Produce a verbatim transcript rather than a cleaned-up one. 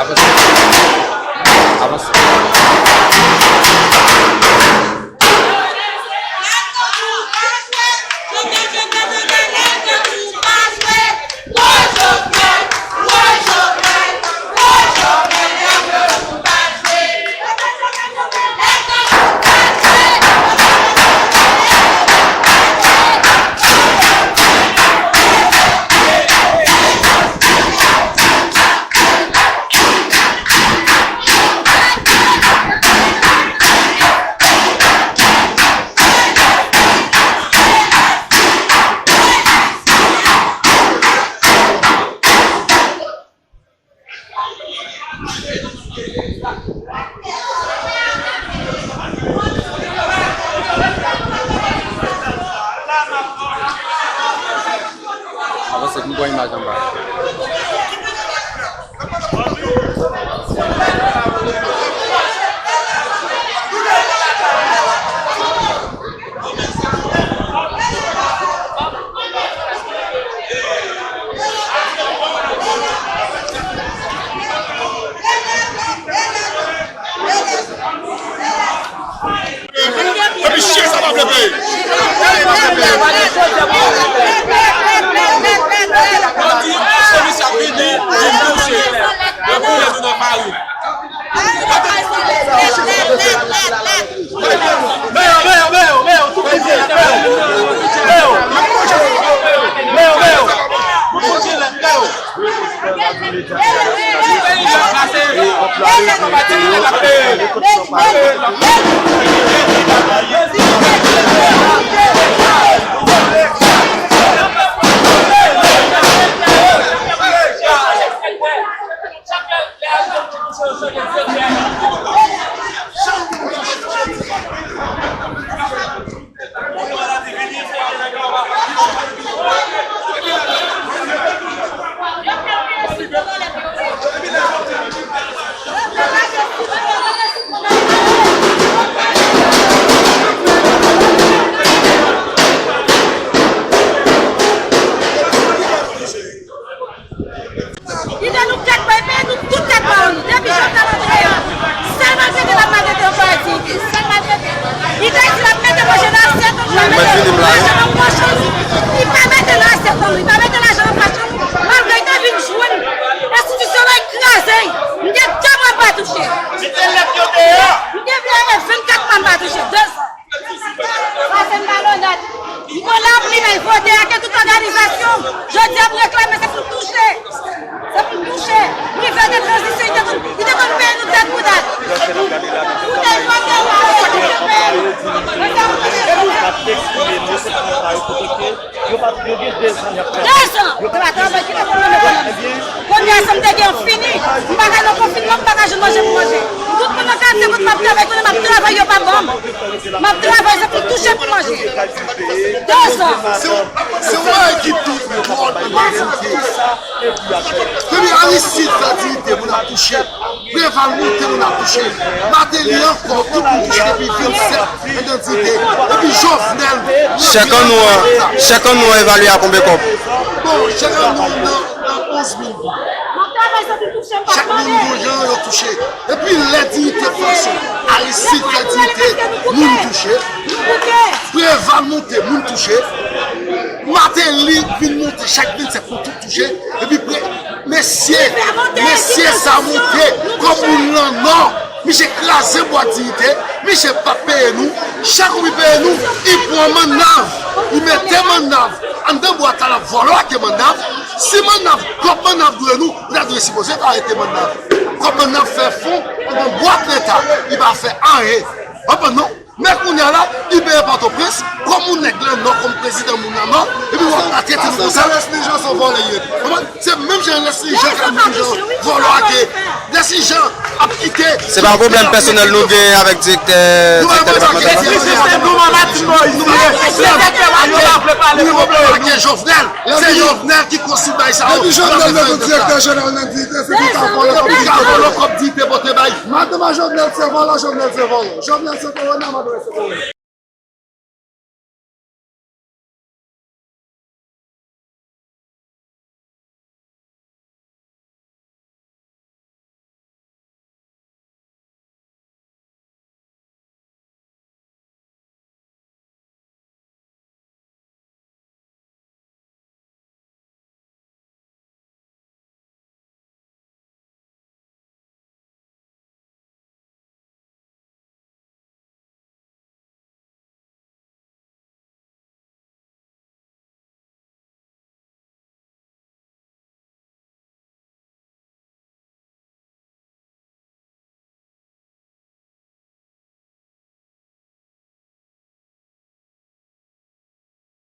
Avanse. Avanse. Avanse pou m pran imaj anba. Epi chen sa pa vle peye. Bandi, polis ap vini, vin touche. Yo kouri tou nan mari. Men yo, men yo, men yo, men yo, tout moun vini, men yo. Men yo. Men yo, men yo. Tout moun vini, men yo. Kite nou tèt ba, peye nou tout tèt ba nou. Depi Jovenel antre an, sèl maltrete l ap maltrete anplwaye Diyite. Sèl maltrete. Li te di l ap mete manje nan asyèt nou, li pa mete manje nan pòch nou. Li pa mete nan asyèt nou, li pa mete lajan nan pòch nou. Malgre li te vin jwenn enstitisyon la, li kraze. M gen de mwa m pa touche. M gen vennkat mwa m pa touche. De zan. Sa se malonèt. M konn lapli, men vote a ke tout òganizasyon. Jodi a, m reklame, se pou l touche. Se pou l touche. M rive de tranzisyon, li te konn, li te konn peye nou tèt pou tèt. Pou tèt, pou tèt, pou tèt. Yo pa, yo gen de zan y ap fè. De zan! Yo pa travay, ki te konn nan ekonomi. Kounye a, sa m te gen an fini. M pa ka nan konfinman, m pa ka jwenn manje pou manje. Tout moun nan katye kote m ap travay, kounye a m ap travay, yo pa ban m. M ap travay, se pou touche pou manje. De zan! Se yon, se yon bagay ki tou dwòl ann Diyite. Depi Aristide fè Diyite, moun ap touche. Preval monte, moun ap touche. Martelly ankò, tout moun touche depi vennsèt, anndan Diyite. Depi Jovenel. Chèk an nou an, chèk an nou an evalye a konbyen kòb? Bon, chèk an nou nan, nan onz mil goud. Chak moun gon jan yo touche. Epi lè Diyite fòse, Aristide fè Diyite, moun touche. Preval monte, moun touche. Martelly vin monte, chak vennsèt moun tout touche. Epi pre-, mesye, mesye sa monte kòm moun nan Nò. Misye kraze bwat Diyite, misye pa peye nou. Chak ou li peye nou, li pran mannav, li mete mannav anndan bwat la, l ap vòlò ak mannav. Si mannav, kòb mannav dwe nou, nou ta dwe sipoze arete mannav. Kòb mannav fè fon anndan bwat Leta, li pa fè anyen. W konprann non? Men kounye a la, li peye Pòtoprens, kòm yon nèg nan Nò, kòm prezidan moun nan Nò, epi w ap maltrete nou konsa. Sa Leslie Jean se yon vòlè li ye. Konprann? Se menm jan Leslie Jean k ap menm jan vòlò ake. Leslie Jean ap kite. Se pa pwoblèm pèsonèl nou gen avèk direktè, direktè depatmantal la. Leslie Jean se nou nan Matin Moïse li ye. Se direktè a yo pa vle pale pwoblèm. Jovenel, se Jovenel ki konstwi bagay sa yo. Depi Jovenel mete direktè jeneral nan diyite, se pou ta vòlò kòb diyite. Pou ta vòlò kòb diyite pou te bay. Madanm a Jovenel se vòlò, Jovenel se vòlò. Jovenel se kowona, madanm se kowona.